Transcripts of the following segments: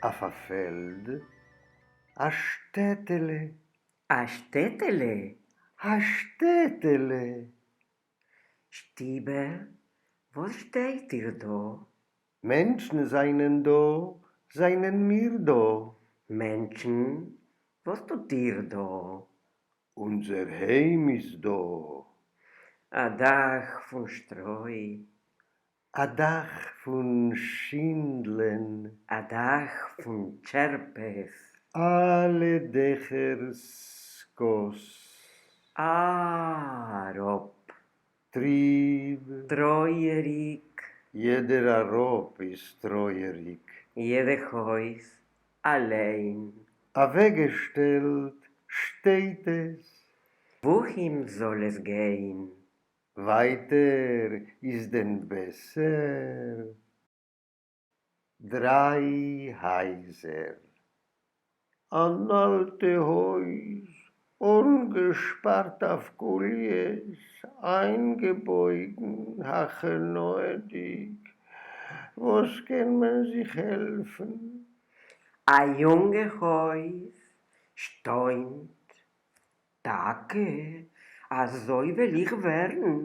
אויף א פעלד, א שטעטעלע. א שטעטעלע. א שטעטעלע. שטיבער, וואס שטייט איר דא? מענטשן זיינען דא, זיינען מיר דא. מענטשן, וואס טוט איר דא? אונדזער היים איז דא. א דאך פון שטרוי. א דאך פון שינדלען. א דאך פון טשערפעס. אלע דעכער סקאס. אראפ. טריב. טרויעריק. יעדער אראפ איז טרויעריק. יעדע הויז אליין. אוועקגעשטעלט שטייט עס. וואוהין זאל עס גיין? ווייטער איז דען בעסער? דריי הייזער. אן אלטע הויז, אנגעשפארט אויף קוליעס, איינגעבויגן, הכנעה'דיג, וואס קען מען זיך העלפן? א יונגע הויז שטוינט, טאקע אזוי וועל איך ווערן?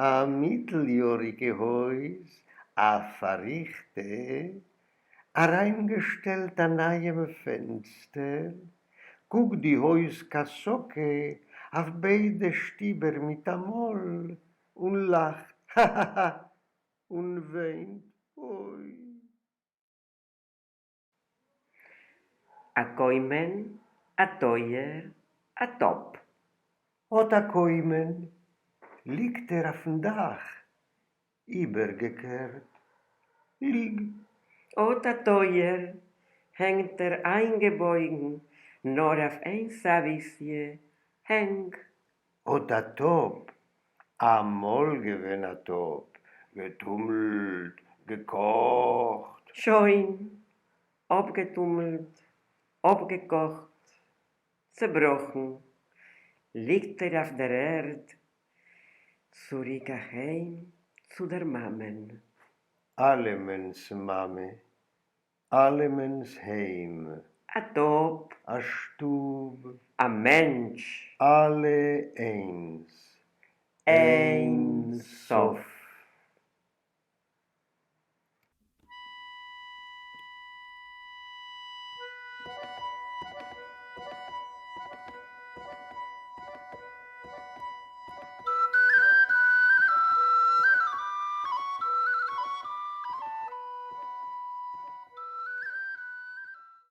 א מיטל-יאריגע הויז, א פארריכטע, אריינגעשטעלט א נייעם פענסטער, קוקט די הויז קאסאקע אויף ביידע שטיבער מיטאמאל און לאכט האהאהא און וויינט אוי. א קוימען, א טויער, א טאפ. האָט אַ קוימען, ליגט ער אויפֿן דאַך איבערגעקערט, ליג. האָט אַ טויער, הענגט ער אײַנגעבויגן נאָר אויף איין זאַוויסיע, הענג. האָט אַ טאָפּ, אַ מאָל געווען אַ טאָפּ, געטומלט, געקאָכט. שוין, אָפּגעטומלט, אָפּגעקאָכט, צעבראָכן, ליגט ער אויף דער ערד, צוריק אַהיים צו דער מאַמען. אַלעמענס מאַמע, אַלעמענס היים. אַ טאָפּ. אַ שטוב. אַ מענטש. אַלע איינס. אין סוף.